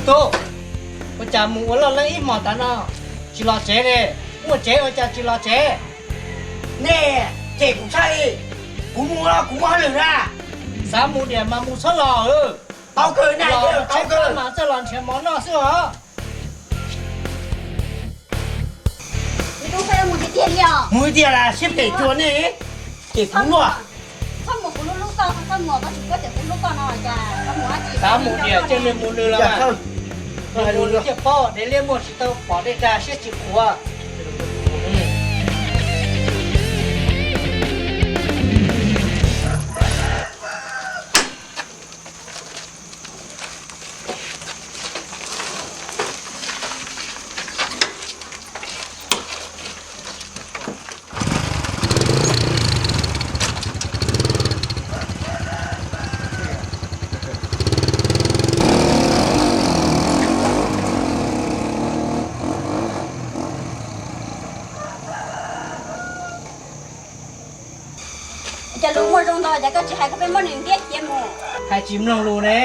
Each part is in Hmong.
Tub, ua cas mus ua loj leeb ib hmos tav no tsis los tsev ne? Muaj tsev ua cas tsis los tsev? Nej cem kuv tshaj li. Kuv mus los kuv muaj hauj lwm na. Xav mus diam mas mus txhob los. Tau kawg na, tau kawg mas txawj los nrhiav mov noj xwb os. Mus tiag tiag las siab phem cuag nej, cem kuv luaj. Xav mus diam coj nws mus nws los mas. Mus nws thiaj paub, dej liab muag tsis tau pom dej dag siab tsis qhuav. Cas lus muaj zoo ntau cas koj tsis hais koj pheej muab nws ntiab khiav mus? Hais tsis mloog lus ne.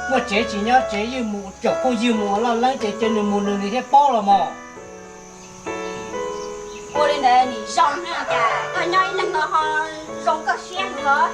Muaj tsev tsis nyob tsev, ywg mus caum phooj ywg mus ua loj leeb ces cia nws mus nws, nws thiaj paub los mas. Ua li ntawd nim zoo na, cas koj nyob ib leeg no ho zoo koj siab heev los?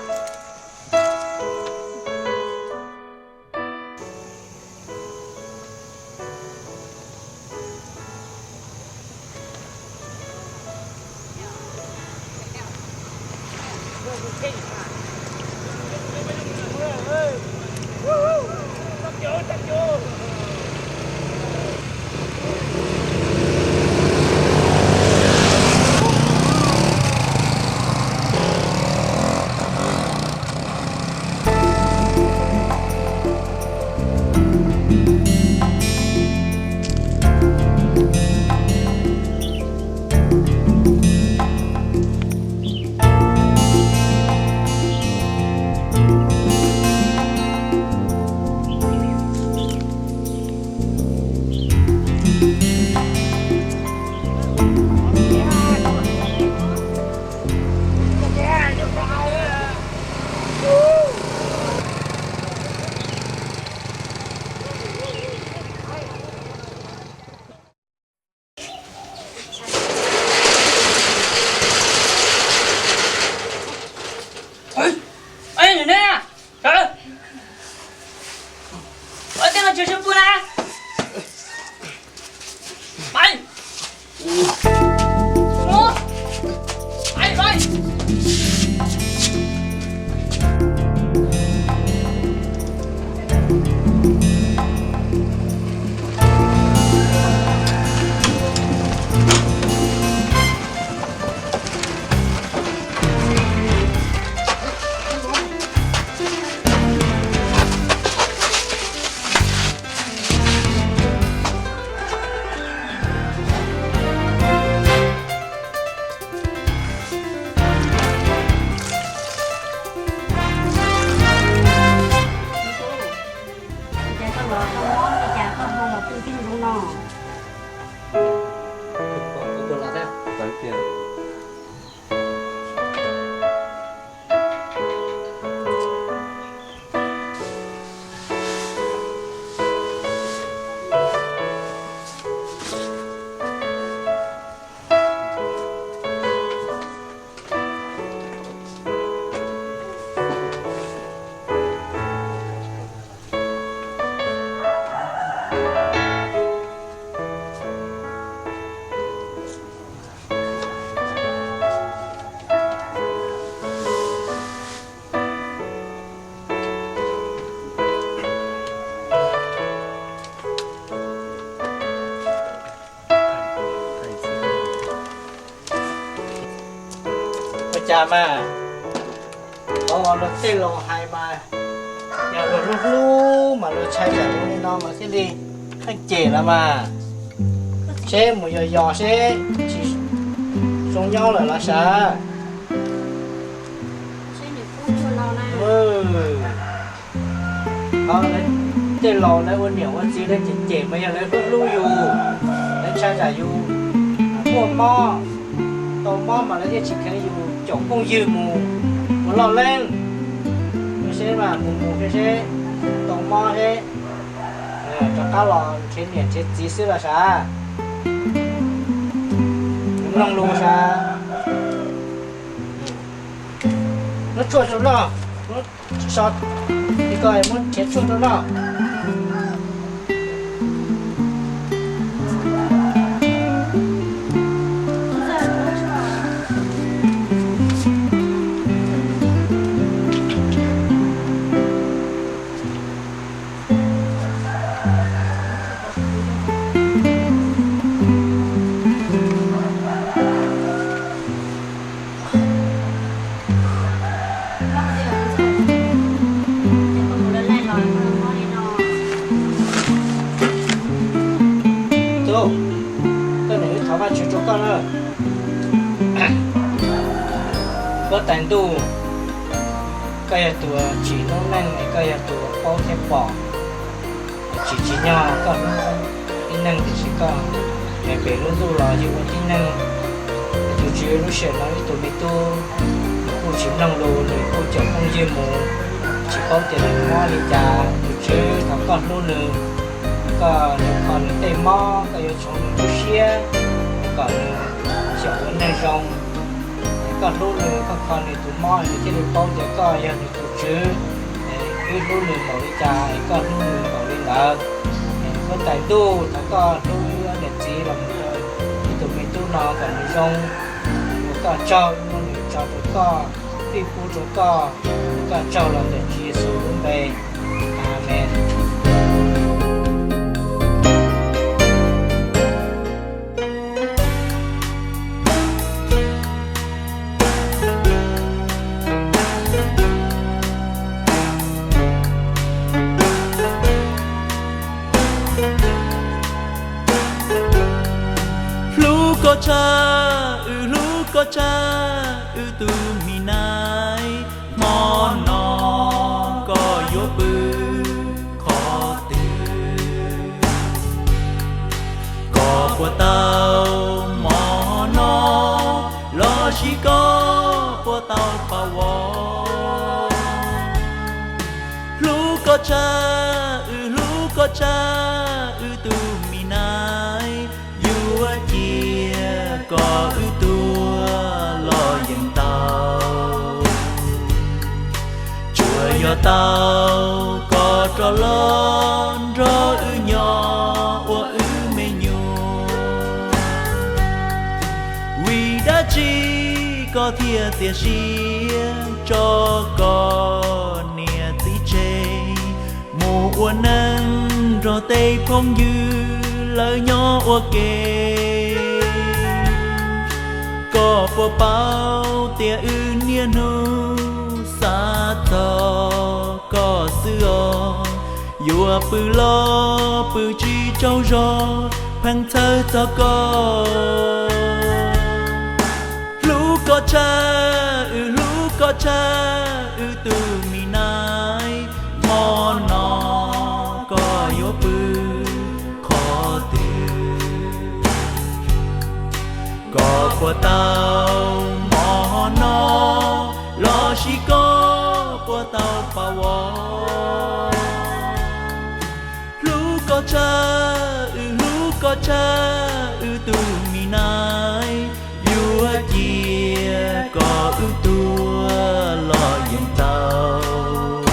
Ua cas mas, qhov uas luag tej laus hais mas, yog luag hlub hlub mas luag ntshai tsam zoo li no mas thiaj li pheej cem los mas. Seb mus yos yos seb tsis zoo nyob lawm los sav. Tej laus lawv ua niam ua txiv lawv cem cem mas yog lawv hlub hlub yus, lawv ntshai tsam yus muaj mob, tau mob mas lawv thiaj tsis kheev yus caum phooj ywg mus ua loj leeb. Mus seb mas, mus mus seb, tau mob seb, Rov qab los nrhiav niam nrhiav txiv xwb los sav? Mloog lus sav. Muab tshuaj rau noj, muab so, ko muab nrhiav tshuaj rau noj. Tub, koj niam wb thov Vajtswv rau koj na. Huab tais ntuj, koj yog tus tsim noob neej es koj yog tus paub thiab pom. Tsis tsim nyog koj hlub tib neeg tiam sis koj nqis pem lub ntuj los yug ua tib neeg. Tus Tswv, lub sij hawm no wb tus me tub nws kuj tsis mloog lus, nws kuj caum phooj ywg mus, tsis paub tias nws mob li cas. Tus Tswv, thov koj hlub nws, koj yuav kho nws tej mob, koj yuav tshoov nws lub siab kom nws xyaum ua neeg zoo. Koj hlub nws, koj kho nws tus mob, nws thiaj li paub tias koj yog nws tus Tswv. Wb hlub nws npaum li cas es koj hlub nws npaum li ntawd. Huab tais ntuj, thov koj hlub wb niam txiv los mus rau ib tus me tub no kom nws zoo. Ua koj tsaug, wb muab nws tso rau koj, fij pub rau koj. Ua koj tsaug los ntawm Tswv Yexus lub npe. Amees. Hlub koj tshaj, wb hlub koj tshaj, wb tus mi nais. Hmo no koj yuav pw qhov twg? Koj puas tau hmo no, lossis koj puas tau pauv? Hlub koj tshaj, wb hlub koj tshaj, wb tus mi nais. Yuav cia kom wb tuag los yeej tau, tsuas yog tau koj rov los nrog wb nyob ua wb me nyuam. Vim dab tsi koj thiaj txiav siab tso koj niam txiv tseg, mus ua neej nrog tej phooj ywg lawv nyob ua ke? Koj puas paub tias wb niaj hnub xav txog koj xwb os? Yuav pw los pw tsis tsaug zog, pheej txhawj txog koj. Hlub koj tshaj, wb hlub koj tshaj, wb tus mi nais. Hmo no koj yuav pw qhov twg? Koj puas tau hmo no, lossis koj puas tau pauv? Hlub koj tshaj, wb hlub koj tshaj, wb tus mi nais. Yuav cia kom wb tuag los yeej tau,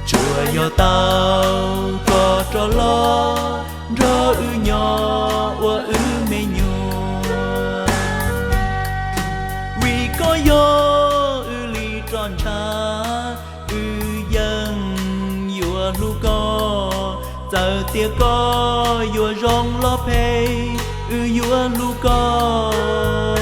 tsuas yog tau koj rov los nrog wb nyob ua wb me nyuam. Vim koj yog wb li roj ntsha, wb yeej yuav hlub koj. Txawm tias koj yuav zoo los phem, wb yuav hlub koj.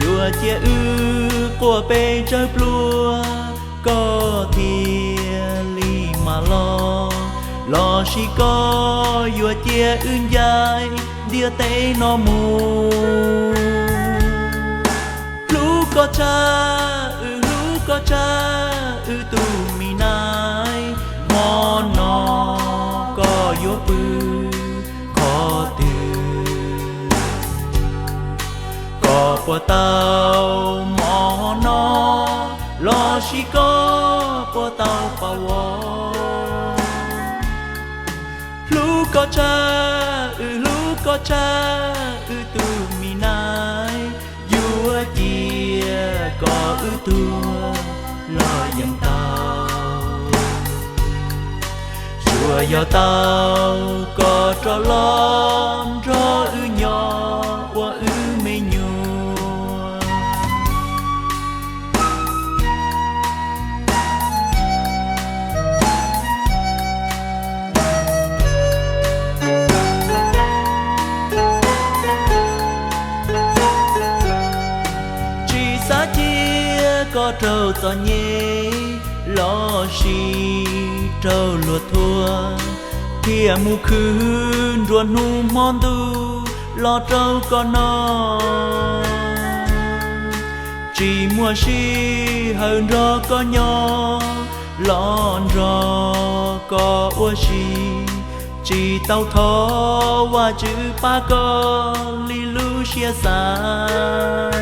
Yuav cia wb quaj pes tsawg pluag, koj thiaj li mam los, lossis koj yuav cia wb ncaim ntiaj teb no mus. Hlub koj tshaj, wb hlub koj tshaj, wb tus mi nais. Hmo no koj yuav pw qhov twg? Koj puas tau hmo no, lossis koj puas tau pauv? Koj tshaj, wb hlub koj tshaj, wb tug mi nais, yuav cia kom wb tuag los yeej tau. Tsuas yog tau koj rov los nrog wb nyob ua wb me nyuam. Tsis xav cia koj raug txom nyem lossis raug luag thuam, thiaj mus khwv nruab hnub hmo ntuj los rau koj noj. Tsis muaj sij hawm nrog koj nyob los nrog koj ua si, tsis tau thov Vajtswv pab koj li lub siab xav.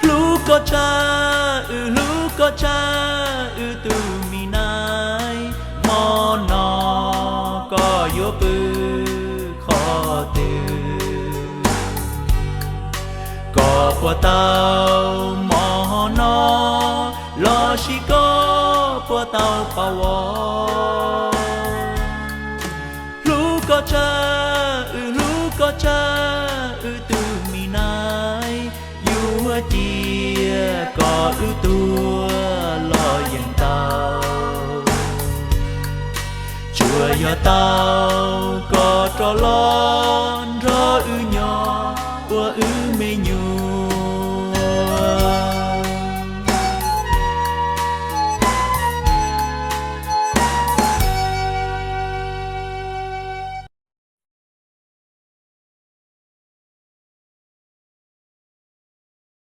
Hlub koj tshaj, wb hlub koj tshaj, wb tug mi nais, hmo no koj yuav pw qhov twg? Koj puas tau mov no, lossis koj puas tau pauv os? Hlub koj tshaj, wb hlub koj tshaj, wb tug mi nais, yuav cia kom wb tuag los yeej tau. Tsuas yog tau koj rov los